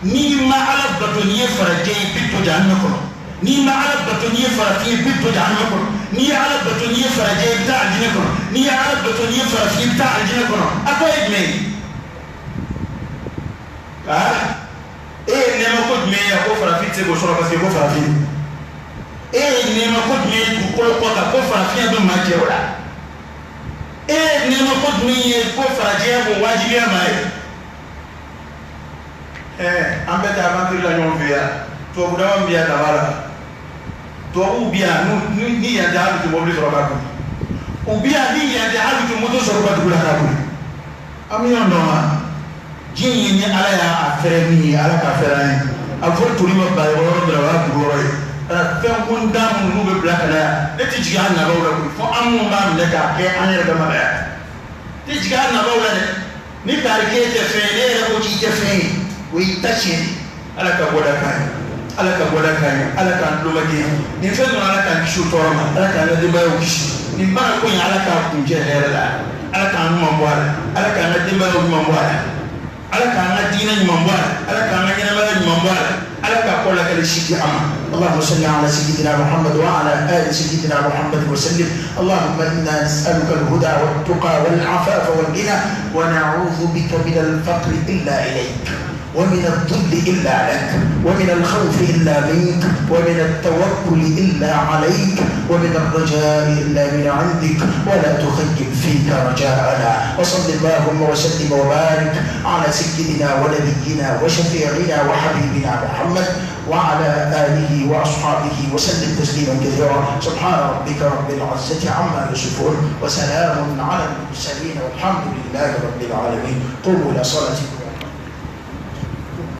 A: n'i ma ala bato n'i ye farajɛ ye i bɛ to jahanama kɔnɔ n'i ma ala bato n'i ye farafin ye i bɛ to jahanama kɔnɔ n'i ye ala bato n'i ye farajɛ ye i bɛ taa alijinɛ kɔnɔ n'i ye ala bato n'i ye farafin ye i bɛ taa alijinɛ kɔnɔ a tɔ ye jumɛn ye aa e ye nɛɛma ko jumɛn ye ko farafin tɛ se k'o sɔrɔ parce que ko farafin e ye nɛɛma ko jumɛn ye dugukolo kɔ kan ko farafinya bɛ maa jɛ o la e ye nɛɛma ko jumɛn ye ko farajɛya b'o wajibiya maa ye an bɛ taa aventure la ɲɔgɔn fɛ yan tubabu dama bɛ yan daba la tubabuw bɛ yan ni yan tɛ hali u tɛ mobili sɔrɔ ka boli u bɛ yan ni yan tɛ hali u tɛ moto sɔrɔ ka dugu la ka boli an bɛ ɲɔgɔn dɔn wa diɲɛ ye ni ala y'a fɛrɛ min ye ala k'a fɛrɛ an ye a bɛ fɔ toli ma ba yɔrɔ min na o y'a dugu yɔrɔ ye fɛn kuntan minnu n'u bɛ bila ka na yan ne tɛ jigin an nabaw la koyi fo an minnu b'a minɛ k'a kɛ an yɛrɛ dama la yan tɛ jigin an nabaw la dɛ ni tari k'e tɛ fɛn ye ne yɛrɛ ko k'i tɛ fɛn ye o y'i ta tiɲɛ de ala ka bɔda k'an ye ala ka bɔda k'an ye ala k'an tulomajɛ nin fɛn ninnu ala k'an kisi o tɔɔrɔ ma ala k'an ka denbayaw kisi nin baara ko in ala k'a kuncɛ hɛrɛ la ala k'an ɲuman bɔ a la ala k'an ka denbayaw ɲuman bɔ a la ala k'an ka diinɛ ɲuman bɔ a la ala k'an ka ɲɛnamaya ɲuman bɔ a la ala k'a kɔ lakali si di an ma.
B: اللهم صل على سيدنا محمد وعلى آل سيدنا محمد وسلم. اللهم إنا نسألك الهدى والتقى والعفاف والغنى ونعوذ بك من الفقر إلا إليك. ومن الذل إلا لك، ومن الخوف إلا منك، ومن التوكل إلا عليك، ومن الرجاء إلا من عندك، ولا تخيب فيك رجاءنا. وصل اللهم وسلم وبارك على سيدنا ونبينا وشفيعنا وحبيبنا محمد وعلى آله وأصحابه وسلم تسليما كثيرا. سبحان ربك رب العزة عما يصفون، وسلام على المرسلين، والحمد لله رب العالمين. قوموا إلى صلاتكم.